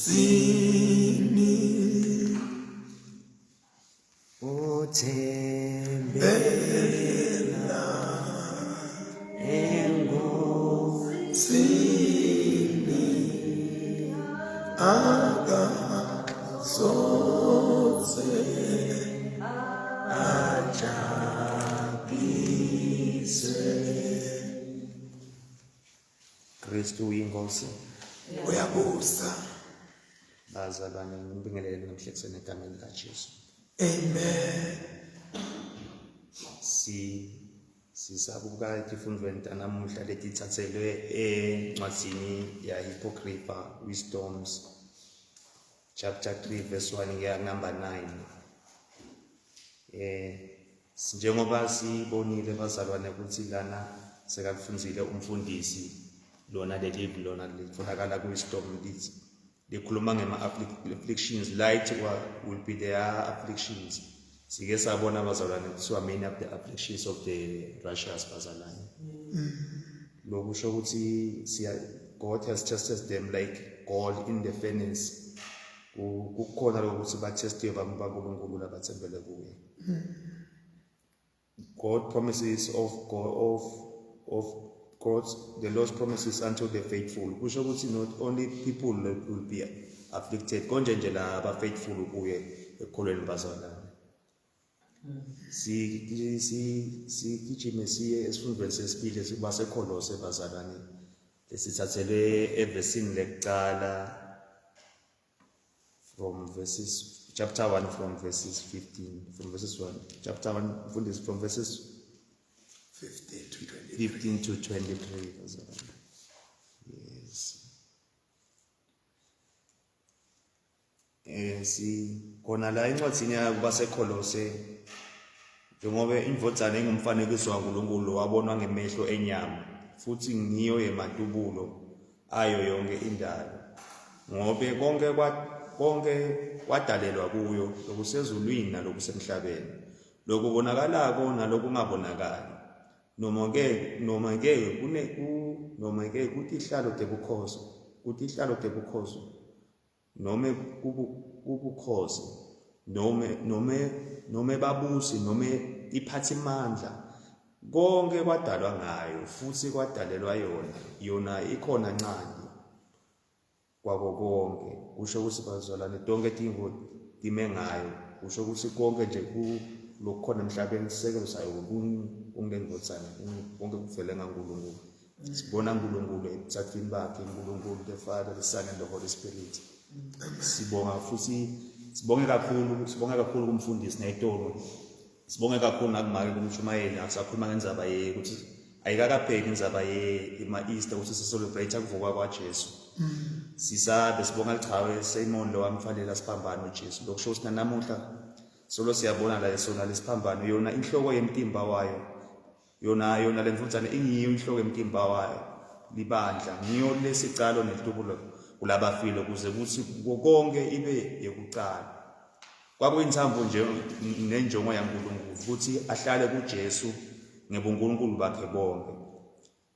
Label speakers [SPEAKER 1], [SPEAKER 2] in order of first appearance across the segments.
[SPEAKER 1] Sini
[SPEAKER 2] Uthembela
[SPEAKER 1] Sini aka soze ajabhiswe.
[SPEAKER 2] Kristu uyinkosi.
[SPEAKER 1] Uyabusa.
[SPEAKER 2] Bazalwane ngibingelele namhla ekuseni egameni likaJesu.
[SPEAKER 1] Amen.
[SPEAKER 2] Si sisabuka etifundweni tanamuhla letithathelwe encwadzini ya Hippocrates Wisdoms chapter 3 verse 1 kuya number 9. Eh njengoba sibonile bazalwane ukuthi lana sekakufundzile umfundisi lona leli lona litholakala kwi-storm lithi likhuluma ngema-afflictions light will be their afflictions sike sabona bazalwane kuthiwa many of the afflictions of the righteous bazalwane lokusho ukuthi siya God has tested them like gold in the furnace kukhona lokuthi bathestiwe baNkulunkulu labathembele kuye God promises of God of of God's the Lord's promises unto the faithful kusho ukuthi not only people will be afflicted konje nje laba faithful kuye ekukholweni bazalwane si si sigijime siye esifundweni sesibili sibasekholose bazalwane lesithathelwe evesini lekucala from verses chapter 1 from verses 15 from verses 1 chapter 1 mfundisi from verses
[SPEAKER 1] 15 to 23
[SPEAKER 2] 15 to 23 bazalwane yes eh si khona la encwadini yakubaseKholose njengoba indvodzana ingumfanekiso waNkulunkulu wabonwa ngemehlo enyama futhi ngiyo yematubulo ayo yonke indalo ngobe konke kwa konke kwadalelwa kuyo lokusezulwini nalokusemhlabeni lokubonakalako nalokungabonakali noma ke noma ke kune ku noma ke kutihlalo tebukhosi kutihlalo tebukhosi nome kubukhosi nome nome nome babusi nome iphathimandla konke kwadalwa ngayo futhi kwadalelwa yona yona ikhona ncane kwako konke kusho ukuthi bazalwane tonke tintfo time ngayo kusho ukuthi konke nje lokukhona emhlabeni isisekelo sayo kungendvodzana konke kuvele ngaNkulunkulu sibona uNkulunkulu ebuthathwini bakhe uNkulunkulu the Father the Son and the Holy Spirit sibonga futhi sibonge kakhulu sibonge kakhulu kumfundisi nayitolo sibonge kakhulu nakumake kumshumayeli asakhuluma ngendzaba ye ukuthi ayikakapheli indzaba ye ima-Easter ukuthi sicelebrate kuvuka kwaJesu sisabe sibonga lichawe Simon lo wamfanele siphambano uJesu lokusho ukuthi nanamuhla solo siyabona la esona lesiphambano yona inhloko yemtimba wayo yona yona le mfundzane ingiyo inhloko yemtimba wayo libandla ngiyo lesicalo nelitubulo kulabafile ukuze kuthi konke ibe yekucala kwakuyinthambo nje nenjongo yaNkulunkulu ukuthi ahlale kuJesu ngebunkulunkulu bakhe bonke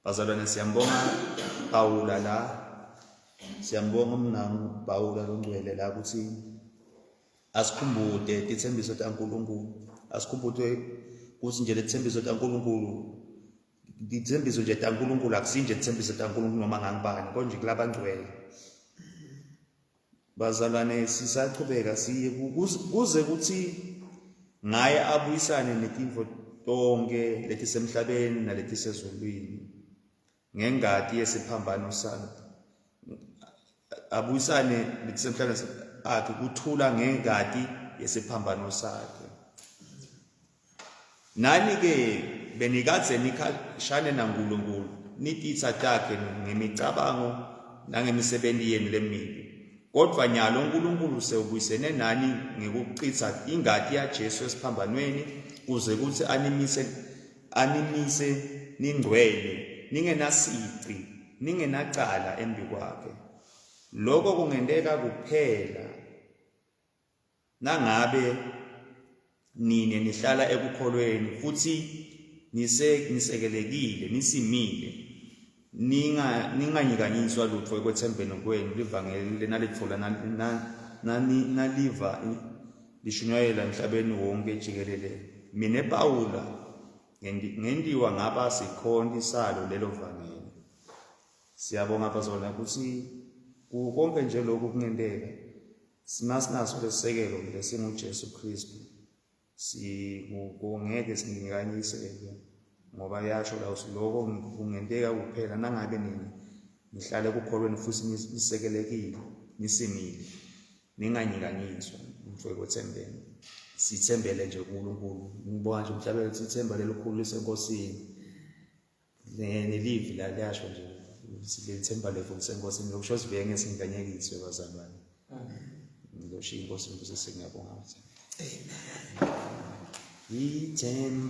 [SPEAKER 2] bazalwane siyambonga Pawula la siyambonga umnangu Pawula longcwele la ukuthi asikhumbude tithembiso taNkulunkulu asikhumbude ukuthi nje lethembiso taNkulunkulu tithembiso nje taNkulunkulu akusinje tithembiso taNkulunkulu noma ngangibani konje kulabangcwele bazalwane sisachubeka siye kuze kuthi ngaye abuyisane netinfo tonke letisemhlabeni naletisezulwini ngengati yesiphambano sakhe abuyisane letisemhlabeni akhe kuthula ngengati yesiphambano sakhe nani ke benikadze nikhashane naNkulunkulu nititsa takhe ngemicabango nangemisebenzi yenu lemibi kodwa nyalo uNkulunkulu sewubuyisene nani ngekuchitha ingati yaJesu esiphambanweni kuze kuthi animise animise ningcwele ningenasici ningenacala embikwakhe lokho kungenteka kuphela nangabe nine nihlala ekukholweni futhi nise nisekelekile nisimile. Ninga ninganyikanyiswa lutfo ekwetsembeni kwenu livangeli lenalitfola naliva lishunyayelwa emhlabeni wonke jikelele. Mine Pawula ngentiwa ngaba sikhonti salo lelo vangeli. Siyabonga bazalwane ukuthi konke nje lokhu kungenteka sinasinaso lesisekelo lesinguJesu Kristu. Sikungeke sinikanyiseke ngoba yasho la ukuthi lokho kungenteka kuphela nangabe nini nihlale kukholweni futhi nisekelekile nisimile ninganyikanyiswa mfowethu ethembeni sithembele nje kuNkulunkulu ngibonga nje umhlabelo ukuthi ithemba lelikhulu lisenkosini nelivi la liyasho nje ukuthi leli themba lethu lisenkosini lokusho sivike ngeke singanyekiswe bazalwane ngizoshiya inkosi ngibusise ngiyabonga
[SPEAKER 1] amen
[SPEAKER 2] ithemba.